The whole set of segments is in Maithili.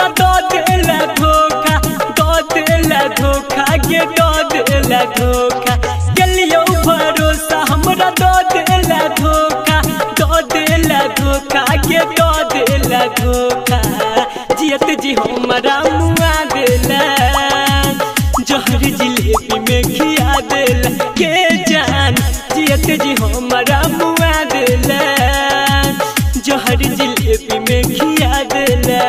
हमरा दो देला धोखा, दो देला धोखा गे दो देला धोखा। गेलियो भरोसा हमरा दो देला धोखा, दो देला धोखा गे दो देला धोखा। जियत जी हमरा मुआ देला, जहर जिलेबी में खिया देला के जान। जियत जी हमरा मुआ देला, जहर जिलेबी में खिया देला।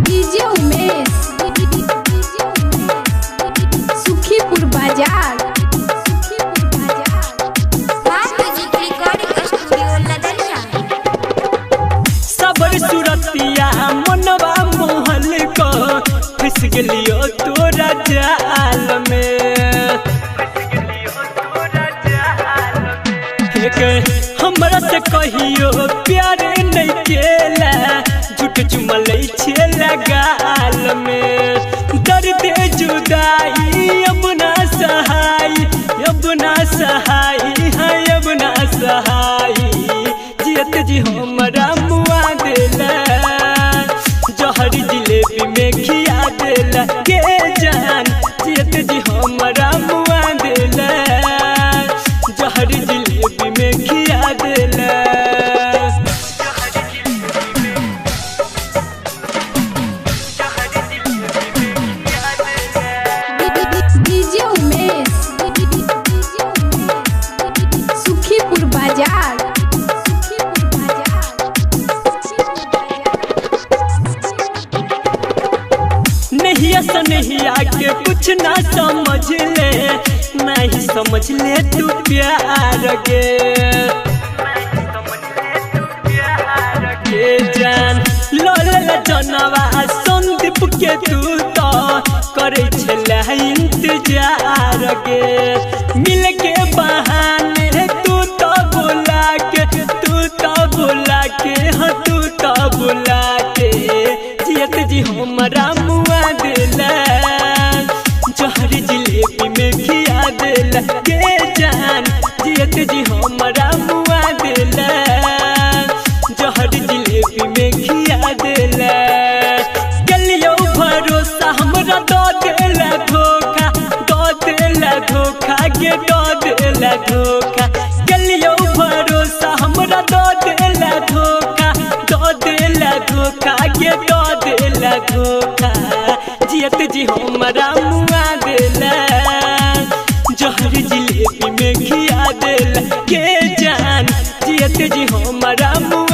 डीजे उमेश, सुखीपुर बाजार। सबर सुरतिया मनवा मोहल को फंस गेलियो तोरा जाल में। हमरा से कहियो प्यार नहीं केला, झूठ चुमल छेला गाल में। दर्द जुदाई अब ना सहाई, अब ना सहाई है अब ना सहाई। जियत जी हमरा मुआ देला, जहर जिलेबी में खिया देला के जान। जियत जी हमरा मुआ देला, जहर जिलेबी में खिया देला। डीजे उमेश, सुखीपुर बाजार। नहिया सनहिया के कुछ ना समझ ले, नहीं समझ ले तू प्यार के के जान। लोल जनवा संदीप के तू तो करे छला इंतजार के। मिल के बहाने तू तो बुला के, तू तो बुला के हाँ तू तो बुला के। जियत जी हमरा मुआ देला, जहर जिलेबी में खिया देला के जान। जियत जी हमरा मुआ देला, जहर जिलेबी में खिया देला। गेलियो भरोसा हमरा दो देला धोखा, दो देला धोखा गे दो देला धोखा। गेलियो भरोसा हमरा दो देला धोखा, दो देला धोखा गे दो देला धोखा। जियत जी हमरा मुआ देला, जहर जिलेबी में खिया देला के जान। जियत जी हमरा मुआ